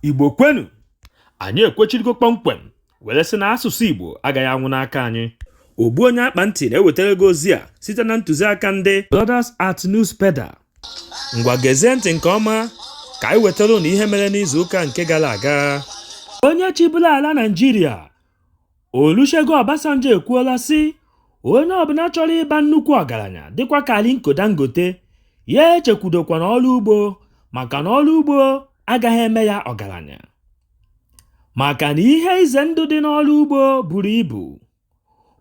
Igbo kwenu! Anyị ekwechirigo kpọmkwem were sị na asụsụ Igbo agaghị anwụ n'aka anyị. Ogbu onye akpa ntị na-ewetara gị ozi a site na ntụziaka ndị Brothers at Newspaper. Ngwa, gezie ntị nke ọma ka anyị wetara unu ihe mere n'izu ụka nke gara aga. Onye chịburu ala Naịjirịa, Olusegun Obasanjo, ekwuola sị onye ọbụla chọrọ ịba nnukwu ọgaranya dịkwa ka Aliko Dangote, ya echekwudokwa n'ọrụ ugbo, maka na ọrụ ugbo agaghị eme ya ọgaranya, maka na ihe ize ndụ dị n'ọrụ ugbo buru ibu.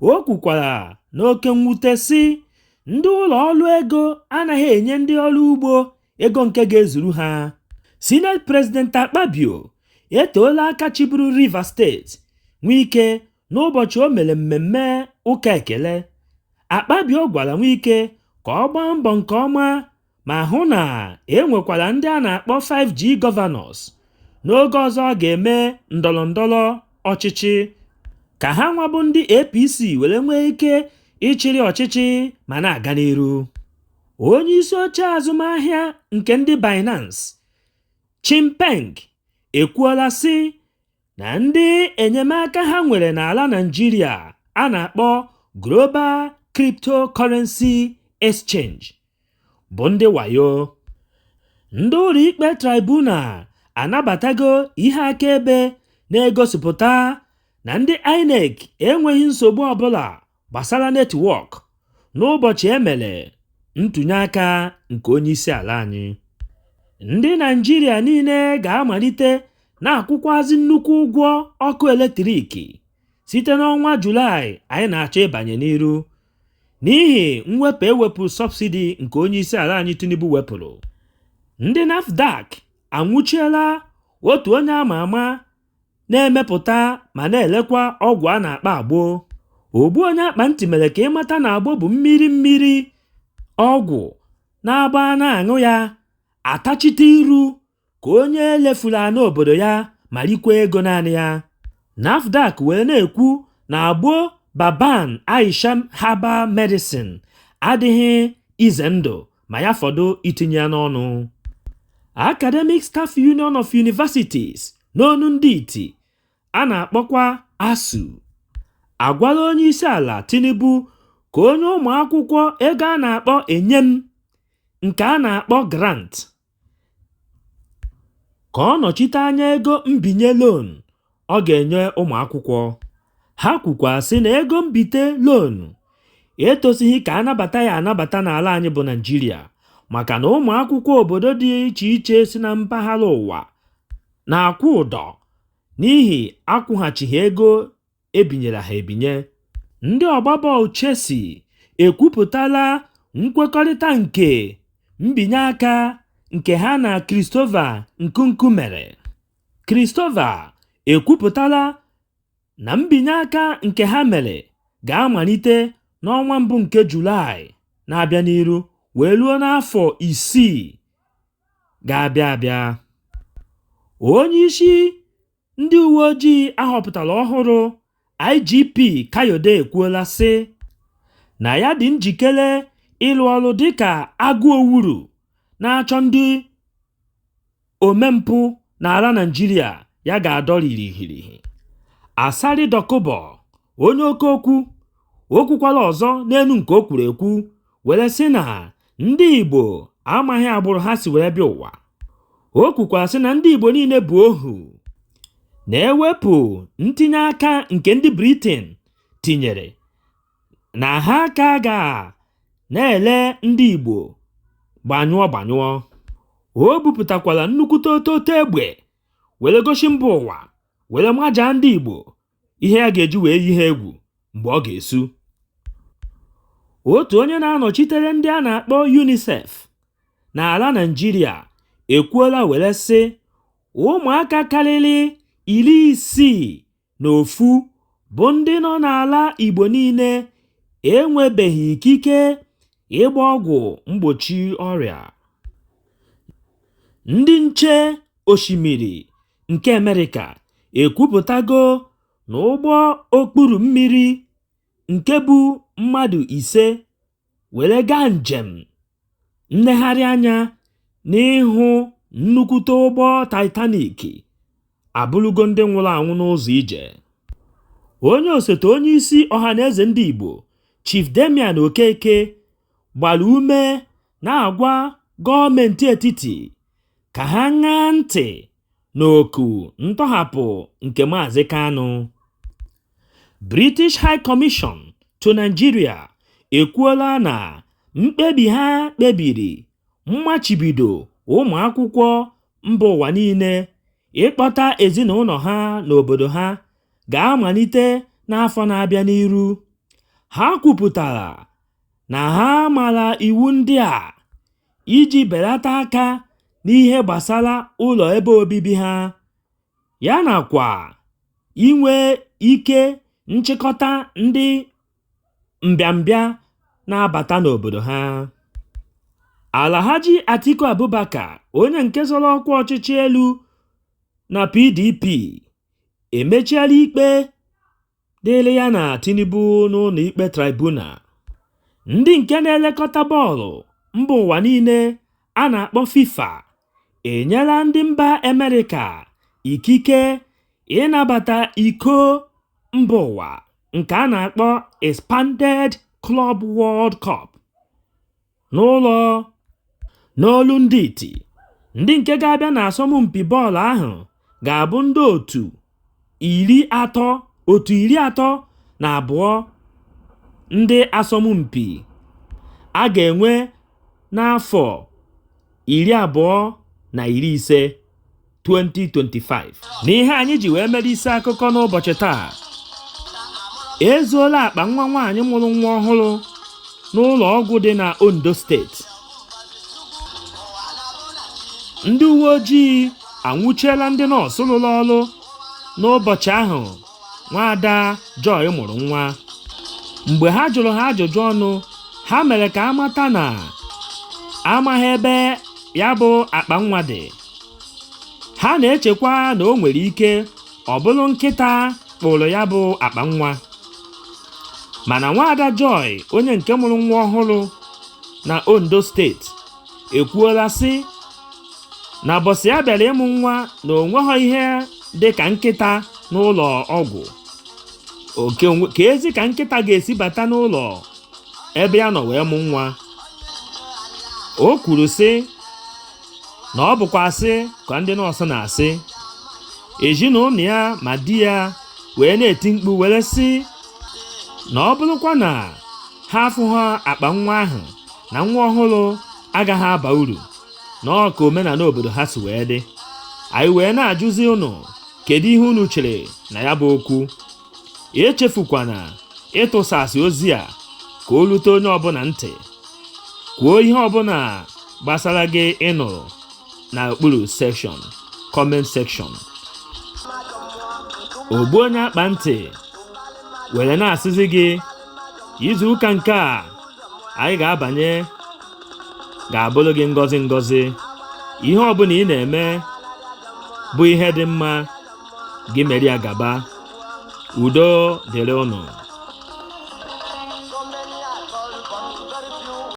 O kwukwara n'oke mwute sị ndị ụlọ ọrụ ego anaghị enye ndị ọrụ ugbo ego nke ga-ezuru ha. Senate President Akpabio etoola aka chịburu Rivers Steeti, Wike, n'ụbọchị o mere mmemme ụka ekele. Akpabio gwara Wike ka ọ gbaa mbọ nke ọma ma hụ na e nwekwara ndị a na-akpọ 5G Governors n'oge ọzọ ọ ga-eme ndọrọ ndọrọ ọchịchị, ka ha nwabụ ndị APC were nwee ike ịchịrị ọchịchị ma na-aga n'iru. Onye isi oche azụmahịa nke ndị Binance, Changpeng, ekwuola sị na ndị enyemaka ha nwere n'ala Naịjirịa a na-akpọ Global Cryptocurrency Exchange bụ ndị wayo. Ndị ụlọikpe tribunal anabatago ihe akaebe na-egosipụta na ndị INEC enweghị nsogbu ọbụla gbasara network n'ụbọchị emere ntụnye aka nke onyeisi ala anyị. Ndị Naịjirịa niile ga-amalite na-akwụkwazị nnukwu ụgwọ ọkụ eletrik site n'ọnwa Julaị anyị na-achọ ịbanye n'iru, n'ihi mwepụ ewepụ subsidy nke onyeisi ala anyị Tinubu wepụrụ. Ndị NAFDAC anwụchiela otu onye ama ama na-emepụta ma na-elekwa ọgwụ a na-akpọ agbo. Ogbu onye akpa ntị mere ka ịmata na agbo bụ mmiri mmiri ọgwụ na-agba na-aṅụ ya atachite iru ka onye lefuru ana obodo ya ma rikwa ego naanị ya. NAFDAC wee na-ekwu na agbo Baban Aisha Herbal Medicine adịghị ize ndụ ma ya fọdụ itinye ya n'ọnụ. Academic Staff Union of Universities, n'onu ndị iti a na-akpọkwa ASUU, agwala onye isi ala Tinubu ka onye ụmụ akwụkwọ ego a na-akpọ enyem nke a na-akpọ grant, ka ọ nọchite anya ego mbinye loan ọ ga-enye ụmụ akwụkwọ. Ha kwukwa sị na ego mbite loan etosighị ka anabata ya anabata n'ala anyị bụ Naịjirịa, maka na ụmụ akwụkwọ obodo dị iche iche si na mpaghara ụwa na-akwụ ụdọ n'ihi akwụghachighị ego ebinyere ha ebinye. Ndị ọgba bọọlụ Chelsea ekwupụtala nkwekọrịta nke mbinye aka nke ha na Christopher Nkunku mere. Christopher ekwupụtala na mbinye aka nke ha mere ga-amalite n'ọnwa mbụ nke Julaị na-abịa n'iru wee ruo n'afọ 6 ga-abịa abịa. Onye isi ndị uwe ojii ahọpụtara ọhụrụ, IGP Kayode, ekwuola sị na ya dị njikere ịrụ ọrụ dịka agụ owuru na-achọ ndị omempụ n'ala Naịjirịa ya ga-adọ ririhiri. Asari Dokubo, onye oke okwu, o kwukwala ọzọ n'elu nke o kwuru ekwu were sị na ndị Igbo amaghị agbụrụ ha si were bịa ụwa. O kwukwara sị na ndị Igbo niile bụ ohu, na-ewepụ ntinye aka nke ndị Britain tinyere na ha ka ga na-ele ndị Igbo gbanyụọ gbanyụọ. O bupụtakwara nnukwute ototo egbe were gosi mba ụwa, were majaa ndị Igbo ihe ya ga-eji wee yi ha egwu mgbe ọ ga-esu. Otu onye na-anọchitere ndị a na-akpọ UNICEF n'ala Naịjirịa ekwuola were sị ụmụaka karịrị 61 bụ ndị nọ n'ala Igbo niile enwebeghị ikike ịgba ọgwụ mgbochi ọrịa. Ndị nche osimiri nke Amerịka ekwupụtago na ụgbọ okpuru mmiri nke bu mmadụ ise were gaa njem nlegharị anya n'ịhụ nnukwute ụgbọ Titanic. Abụrụgo ndị nwụrụ anwụ n'ụzọ ije. Onye osote onye isi Ọhanaeze Ndị Igbo, Chief Damian Okeke, gbara ume na-agwa gọọmenti etiti ka ha ṅaa ntị n'oku ntọhapụ nke Maazị Kanu. British High Commission to Nigeria ekwuola na mkpebi ha kpebiri mmachibido ụmụ akwụkwọ mba ụwa niile ịkpọta ezinụlọ ha n'obodo ha ga-amalite n'afọ na-abịa n'iru. Ha kwupụtara na ha mara iwu ndị a iji belata aka n'ihe gbasara ụlọ ebe obibi ha ya nakwa inwe ike nchịkọta ndị mbịambịa na-abata n'obodo ha. Alhaji Atiku Abubakar, onye nke zọrọ ọkwa ọchịchị elu na PDP, emechiela ikpe dịịrị ya na Tinubu n'ụlọ ikpe tribunal. Ndị nke na-elekọta bọọlụ mba ụwa niile a na-akpọ FIFA enyela ndị mba Amerịka ikike ịnabata iko mba ụwa nke a na-akpọ Expanded Club World Cup n'ụlọ n'olu ndị iti. Ndị nke ga-abịa n'asọmpi bọọlụ ahụ ga-abụ ndị otu 32 ndị asọmpi a ga-enwe n'afọ 2050, 2025. N'ihe anyị ji wee mere isi akụkọ n'ụbọchị taa, ezuola akpa nwa nwaanyị mụrụ nwa ọhụrụ n'ụlọ ọgwụ dị na Ondo Steeti. Ndị uwe ojii anwụchiela ndị nọọsụ rụrụ ọrụ n'ụbọchị ahụ nwaada Joy mụrụ nwa. Mgbe ha jụrụ ha ajụjụ ọnụ, ha mere ka amata na amaghị ebe ya bụ akpa nwa dị. Ha na-echekwa na o nwere ike ọ bụrụ nkịta kpụrụ ya bụ akpa nwa. Mana nwaada Joy, onye nke mụrụ nwa ọhụrụ na Ondo Steeti, ekwuola sị na bọsị ya bịara ịmụ nwa na onweghị ihe dị ka nkịta n'ụlọ ọgwụ. Ka ezi ka nkịta ga-esi bata n'ụlọ ebe ya nọ wee mụ nwa. O kwuru sị na ọ bụkwa asị ka ndị nọọsụ na-asị. Ezinụlọ ya ma di ya wee na-eti mkpu were sị na ọ bụrụkwa na ha afụghị akpa nwa ahụ, na nwa ọhụrụ agaghị aba uru, na ọ ka omenala obodo ha si wee dị. Anyị wee na-ajụzi unu, kedu ihe unu chere na ya bụ okwu? Echefukwana ịtụsasị ozi a ka o rute onye ọbụla ntị. Kwuo ihe ọbụla gbasara gị ịnụrụ n'okpuru section, comment section. Ogbu onye akpa ntị were na-asịzi gị, izu ụka nke a anyị ga-abanye ga-abụrụ gị ngọzi ngọzi. Ihe ọbụla ị na-eme bụ ihe dị mma, gị mere ya gaba. Udo dịrị ụnụ.